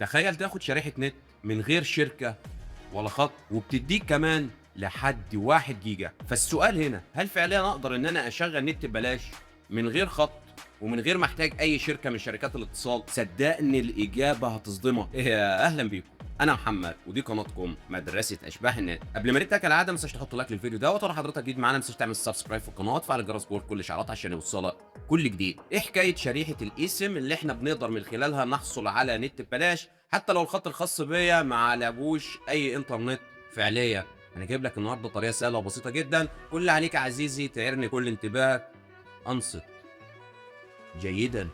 تخيل تاخد شريحة نت من غير شركة ولا خط، وبتديك كمان لحد 1 جيجا. فالسؤال هنا، هل فعليا اقدر ان انا اشغل نت ببلاش من غير خط ومن غير ما احتاج اي شركة من شركات الاتصال؟ صدقني الاجابة هتصدمك. إيه، اهلا بيكم، انا محمد ودي قناتكم مدرسه اشباح النت. قبل ما نبدا كالعادة ما تنساش تحط like للفيديو ده، وترى حضرتك جديد معانا ما تنساش تعمل subscribe في القناة وتفعل الجرس جوه كل اشعارات عشان يوصلك كل جديد. ايه حكاية شريحة ال eSIM اللي احنا بنقدر من خلالها نحصل على نت ببلاش حتى لو الخط الخاص بيا ما عليهوش اي انترنت فعليا؟ انا جايب لك النهارده طريقه سهلة وبسيطة جدا، كل اللي عليك يا عزيزي تعيرني كل انتباهك، انصت جيدا.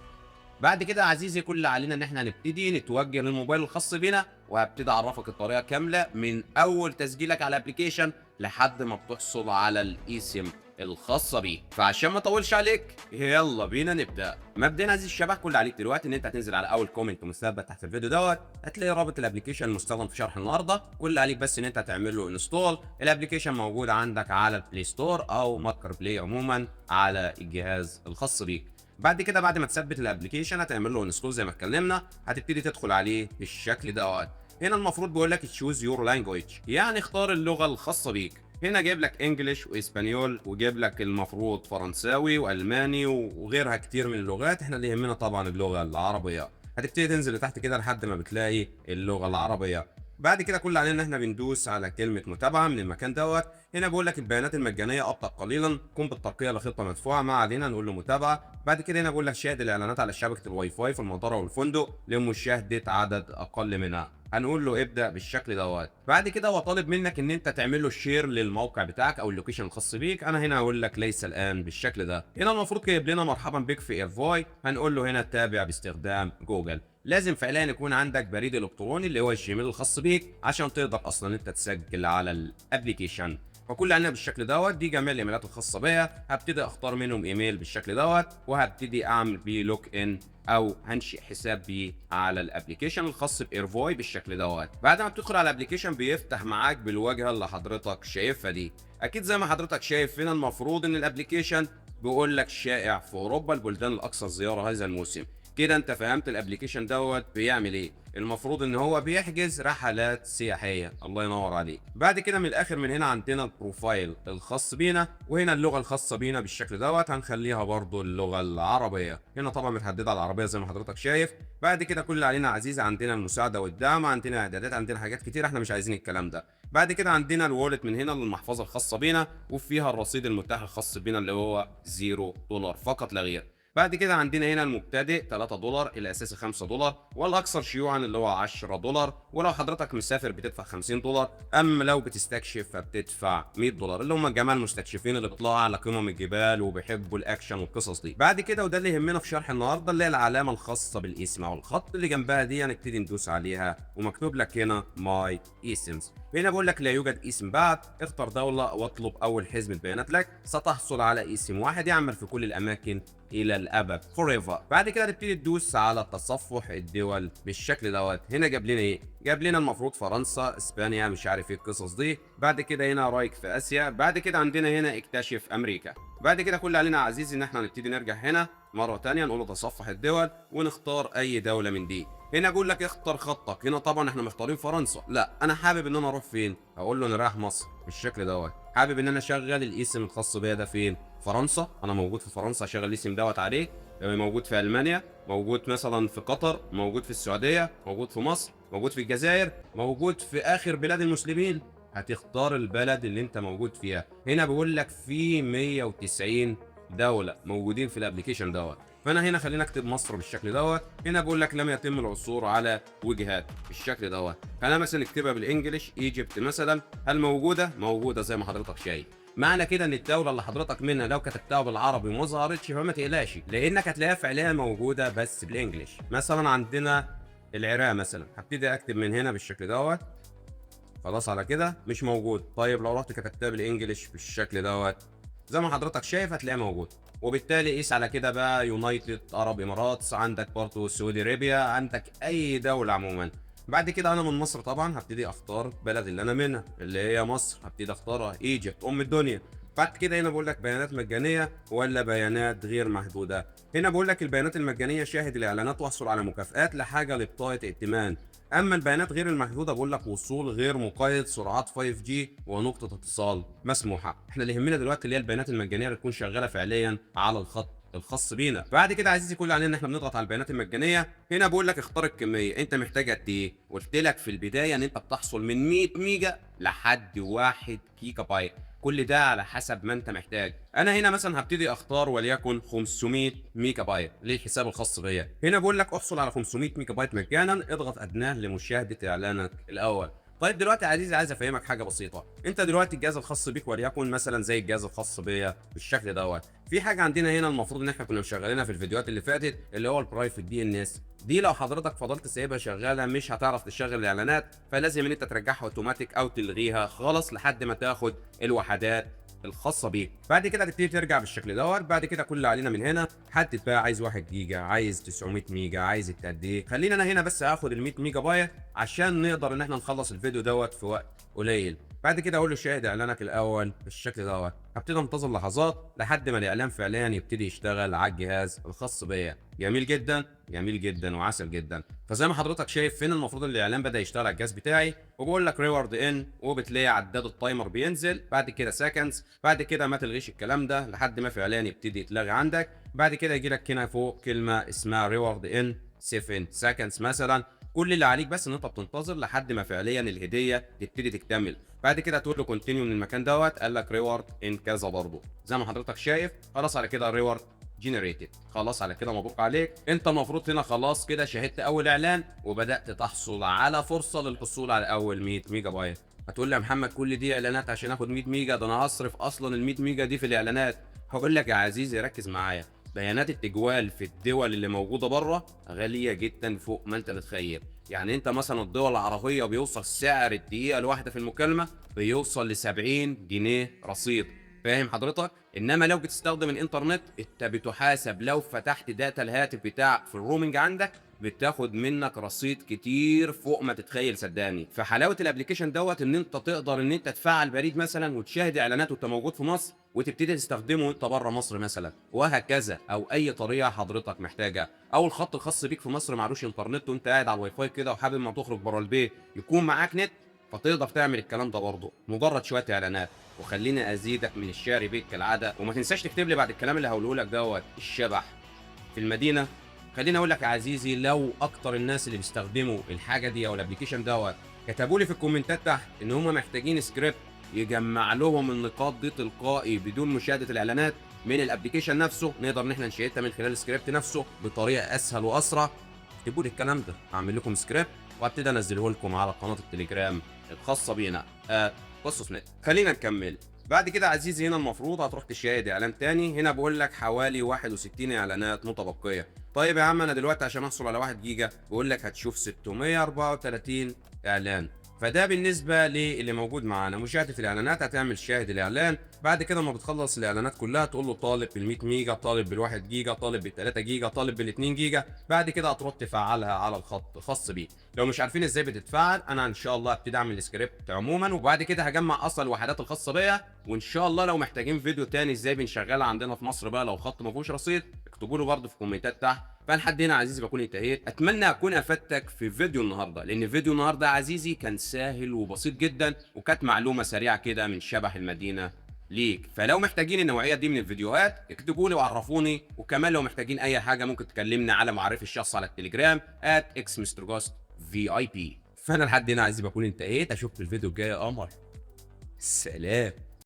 بعد كده يا عزيزي كل اللي علينا ان احنا هنبتدي نتوجه للموبايل الخاص بينا، وهبتدي اعرفك الطريقة كاملة من اول تسجيلك على ال application لحد ما بتحصل على ال eSIM الخاصة بيك. فعشان ما اطولش عليك يلا بينا نبدا. مبدئيا عزيزي الشبح، كل اللي عليك دلوقتي ان انت هتنزل على اول comment مثبت تحت الفيديو دوت، هتلاقي رابط ال application المستخدم في شرح النهارده. كل اللي عليك بس ان انت هتعمل له install. ال application موجود عندك على ال Play Store او متجر Play عموما على الجهاز الخاص بيك. بعد كده بعد ما تثبت ال application هتعمل له install زي ما اتكلمنا، هتبتدي تدخل عليه بالشكل ده. هنا المفروض بيقول لك choose your language، يعني اختار اللغة الخاصة بيك. هنا جايب لك English و español، وجايب لك المفروض فرنساوي والماني وغيرها كتير من اللغات. احنا اللي يهمنا طبعا اللغة العربيه. هتبتدي تنزل لتحت كده لحد ما بتلاقي اللغة العربيه. بعد كده كل اللي علينا ان احنا بندوس على كلمة متابعه من المكان دوت. هنا بيقول لك البيانات المجانية ابطا قليلا، قم بالترقيه لخطة مدفوعه. ما علينا، نقول له متابعه. بعد كده هنا بيقول لك شاهد الاعلانات على شبكة الواي فاي في المطار والفندق لمشاهدة عدد اقل منها، هنقول له ابدا بالشكل دوت. بعد كده هو طالب منك ان انت تعمل له share للموقع بتاعك او ال location الخاص بيك. انا هنا هقول لك ليس الان بالشكل ده. هنا المفروض جايب لنا مرحبا بك في ايرفوي، هنقول له هنا تابع باستخدام جوجل. لازم فعليا يكون عندك بريد الكتروني اللي هو ال Gmail الخاص بيك عشان تقدر اصلا انت تسجل على ال application. فكل اللي علينا بالشكل دوت، دي جميع الايميلات الخاصة بيا، هبتدي اختار منهم ايميل بالشكل دوت وهبتدي اعمل بيه log in او هنشئ حساب بيه على ال application الخاص بايرفوي بالشكل دوت. بعد ما بتدخل على ال application بيفتح معاك بالواجهه اللي حضرتك شايفها دي. اكيد زي ما حضرتك شايف هنا المفروض ان ال application بيقول لك شائع في اوروبا، البلدان الاكثر زيارة هذا الموسم. كده انت فهمت ال application دوت بيعمل ايه. المفروض ان هو بيحجز رحلات سياحيه. الله ينور عليك. بعد كده من الاخر من هنا عندنا ال profile الخاص بينا، وهنا اللغة الخاصة بينا بالشكل دوت هنخليها برضو اللغة العربية. هنا طبعا متحدده على العربية زي ما حضرتك شايف. بعد كده كل اللي علينا عزيز عندنا المساعدة والدعم، عندنا اعدادات، عندنا حاجات كتير احنا مش عايزين الكلام ده. بعد كده عندنا ال wallet من هنا للمحفظه الخاصة بينا، وفيها الرصيد المتاح الخاص بينا اللي هو 0 دولار فقط لا غير. بعد كده عندنا هنا المبتدئ 3 دولار، الاساسي 5 دولار، والاكثر شيوعا اللي هو 10 دولار. ولو حضرتك مسافر بتدفع 50 دولار، اما لو بتستكشف فبتدفع 100 دولار، اللي هم الجماعة المستكشفين اللي بيطلعوا على قمم الجبال وبيحبوا الاكشن والقصص دي. بعد كده وده اللي يهمنا في شرح النهارده اللي هي العلامة الخاصة بال eSIM او الخط اللي جنبها دي، هنبتدي ندوس عليها ومكتوب لك هنا my eSIMs. هنا بقول لك لا يوجد eSIM بعد، اختر دولة واطلب اول حزمه بيانات لك، ستحصل على eSIM واحد يعمل في كل الاماكن الى الابد forever. بعد كده تبتدي تدوس على تصفح الدول بالشكل دوت. هنا جاب لنا ايه؟ جاب لنا المفروض فرنسا، اسبانيا، مش عارف ايه القصص دي. بعد كده هنا رايك في اسيا. بعد كده عندنا هنا اكتشف امريكا. بعد كده كل اللي علينا يا عزيزي ان احنا نبتدي نرجع هنا مرة تانية نقول له تصفح الدول ونختار اي دولة من دي. هنا بيقول لك اختر خطك. هنا طبعا احنا مختارين فرنسا، لا انا حابب ان انا اروح فين؟ هقول له انا رايح مصر بالشكل دوت. حابب ان انا اشغل ال eSIM الخاص بيا ده فين؟ فرنسا، انا موجود في فرنسا اشغل ال eSIM دوت عليه. موجود في المانيا، موجود مثلا في قطر، موجود في السعوديه، موجود في مصر، موجود في الجزائر، موجود في اخر بلاد المسلمين. هتختار البلد اللي انت موجود فيها. هنا بيقول لك في 190 دولة موجودين في ال application دوت. فانا هنا خلينا اكتب مصر بالشكل دوت. هنا بيقول لك لم يتم العثور على وجهات بالشكل دوت. خلينا مثلا نكتبها بال English Egypt مثلا. هل موجوده؟ موجودة زي ما حضرتك شايف. معنى كده ان الدولة اللي حضرتك منها لو كتبتها بالعربي وما ظهرتش فما تقلقش، لانك هتلاقيها فعليا موجودة بس بال English. مثلا عندنا العراق مثلا، هبتدي اكتب من هنا بالشكل دوت. خلاص على كده مش موجود. طيب لو رحت كتبتها بال English بالشكل دوت زي ما حضرتك شايف هتلاقيها موجود. وبالتالي قيس على كده بقى United Arab Emirates، عندك برضه Saudi Arabia، عندك اي دولة عموما. بعد كده انا من مصر طبعا هبتدي اختار بلد اللي انا منها اللي هي مصر، هبتدي اختارها Egypt ام الدنيا. بعد كده هنا بقول لك بيانات مجانية ولا بيانات غير محدوده. هنا بقول لك البيانات المجانية شاهد الاعلانات واحصل على مكافآت لحاجة لبطاقه ائتمان. اما البيانات غير المحدودة بقول لك وصول غير مقيد، سرعات 5G ونقطة اتصال مسموحه. احنا اللي يهمنا دلوقتي اللي هي البيانات المجانية اللي تكون شغالة فعليا على الخط الخاص بينا. بعد كده عزيزي كل علينا ان احنا بنضغط على البيانات المجانيه. هنا بقول لك اختار الكميه، انت محتاج قد ايه؟ قلت لك في البداية ان انت بتحصل من 100 ميجا لحد 1 جيجا بايت، كل ده على حسب ما انت محتاج. انا هنا مثلا هبتدي اختار وليكن 500 ميجا بايت للحساب الخاص بيا. هنا بقول لك احصل على 500 ميجا بايت مجانا، اضغط ادناه لمشاهدة اعلانك الاول. طيب دلوقتي يا عزيزي عايز افهمك حاجة بسيطه. انت دلوقتي الجهاز الخاص بيك وليكن مثلا زي الجهاز الخاص بيا بالشكل دوت، في حاجة عندنا هنا المفروض ان احنا كنا مشغلينها في الفيديوهات اللي فاتت اللي هو ال private DNS. دي لو حضرتك فضلت سايبها شغالة مش هتعرف تشغل الاعلانات، فلازم ان انت ترجعها اوتوماتيك او تلغيها خالص لحد ما تاخد الوحدات الخاصة بيك. بعد كده هتبتدي ترجع بالشكل دوت. بعد كده كل اللي علينا من هنا حدد بقى، عايز 1 جيجا، عايز 900 ميجا، عايز قد ايه. خلينا انا هنا بس هاخد ال 100 ميجا بايت عشان نقدر ان احنا نخلص الفيديو دوت في وقت قليل. بعد كده اقول له شاهد اعلانك الاول بالشكل دوت. هبتدي انتظر لحظات لحد ما الاعلان فعليا يبتدي يشتغل على الجهاز الخاص بيا. جميل جدا، جميل جدا وعسل جدا. فزي ما حضرتك شايف فين المفروض الاعلان بدا يشتغل على الجهاز بتاعي، وبقول لك reward in، وبتلاقي عداد ال timer بينزل، بعد كده seconds، بعد كده ما تلغيش الكلام ده لحد ما فعليا يبتدي يتلغي عندك. بعد كده يجي لك هنا فوق كلمة اسمها reward in 7 seconds مثلا. كل اللي عليك بس ان انت بتنتظر لحد ما فعليا الهدية تبتدي تكتمل. بعد كده تقول له continue من المكان دوت، قال لك reward in كذا برضه زي ما حضرتك شايف. خلاص على كده reward generated، خلاص على كده مبروك عليك. انت المفروض هنا خلاص كده شاهدت اول اعلان وبدات تحصل على فرصة للحصول على اول 100 ميجا بايت. هتقول لي يا محمد كل دي اعلانات عشان اخد 100 ميجا؟ ده انا هصرف اصلا ال 100 ميجا دي في الاعلانات. هقول لك يا عزيزي ركز معايا، بيانات التجوال في الدول اللي موجودة بره غالية جدا فوق ما انت تتخيل. يعني انت مثلا الدول العربية بيوصل سعر الدقيقة الواحدة في المكالمة بيوصل ل 70 جنيه رصيد، فاهم حضرتك؟ انما لو بتستخدم الانترنت انت بتحاسب، لو فتحت data الهاتف بتاعك في ال roaming عندك بتاخد منك رصيد كتير فوق ما تتخيل صدقني. فحلاوه ال application دوت ان انت تقدر ان انت تفعل بريد مثلا وتشاهد اعلانات وانت موجود في مصر، وتبتدي تستخدمه وانت بره مصر مثلا، وهكذا، او اي طريقه حضرتك محتاجها. او الخط الخاص بيك في مصر معلوش انترنت وانت قاعد على الواي فاي كده وحابب ما تخرج بره البيت يكون معاك نت، فتقدر تعمل الكلام ده برضه، مجرد شوية اعلانات. وخليني ازيدك من الشعر بيت كالعاده، وما تنساش تكتب لي بعد الكلام اللي هقوله لك دوت الشبح في المدينه. خليني اقول لك يا عزيزي، لو اكتر الناس اللي بيستخدموا الحاجة دي او ال application دوت كتبوا لي في الكومنتات تحت ان هم محتاجين سكريبت يجمع لهم النقاط دي تلقائي بدون مشاهده الاعلانات من ال application نفسه، نقدر ان احنا نشيتها من خلال السكريبت نفسه بطريقة اسهل واسرع. اكتبوا لي الكلام ده، هعمل لكم سكريبت وابتدي انزله لكم على قناة التليجرام الخاصة بينا قصص نت. خلينا نكمل. بعد كده عزيزي هنا المفروض هتروح تشاهد اعلان تاني. هنا بقول لك حوالي 61 اعلانات متبقيه. طيب يا عم انا دلوقتي عشان احصل على 1 جيجا بقول لك هتشوف 634 اعلان. فده بالنسبة للي موجود معانا. مشاهده الاعلانات، هتعمل شاهد الاعلان. بعد كده ما بتخلص الاعلانات كلها تقول له طالب بال 100 ميجا، طالب بال 1 جيجا، طالب بال 3 جيجا، طالب بال 2 جيجا. بعد كده هتروح تفعلها على الخط الخاص بيك. لو مش عارفين ازاي بتتفعل، انا ان شاء الله هبتدي اعمل سكريبت عموما، وبعد كده هجمع اصلا الوحدات الخاصة بيا. وان شاء الله لو محتاجين فيديو تاني ازاي بنشغلها عندنا في مصر بقى لو خط ما فيهوش رصيد، اكتبوا له برده في الكومنتات تحت. فلحد هنا عزيزي بكون انتهيت. اتمنى اكون افدتك في فيديو النهارده، لان فيديو النهارده يا عزيزي كان سهل وبسيط جدا، وكانت معلومة سريعة كده من شبح المدينة ليك. فلو محتاجين النوعية دي من الفيديوهات اكتبوا لي وعرفوني، وكمان لو محتاجين اي حاجة ممكن تكلمنا على معرفي الشخصي على التليجرام @xmrghostvip. فانا لحد هنا عزيزي بكون انتهيت. اشوفك في الفيديو الجاي يا قمر. سلام.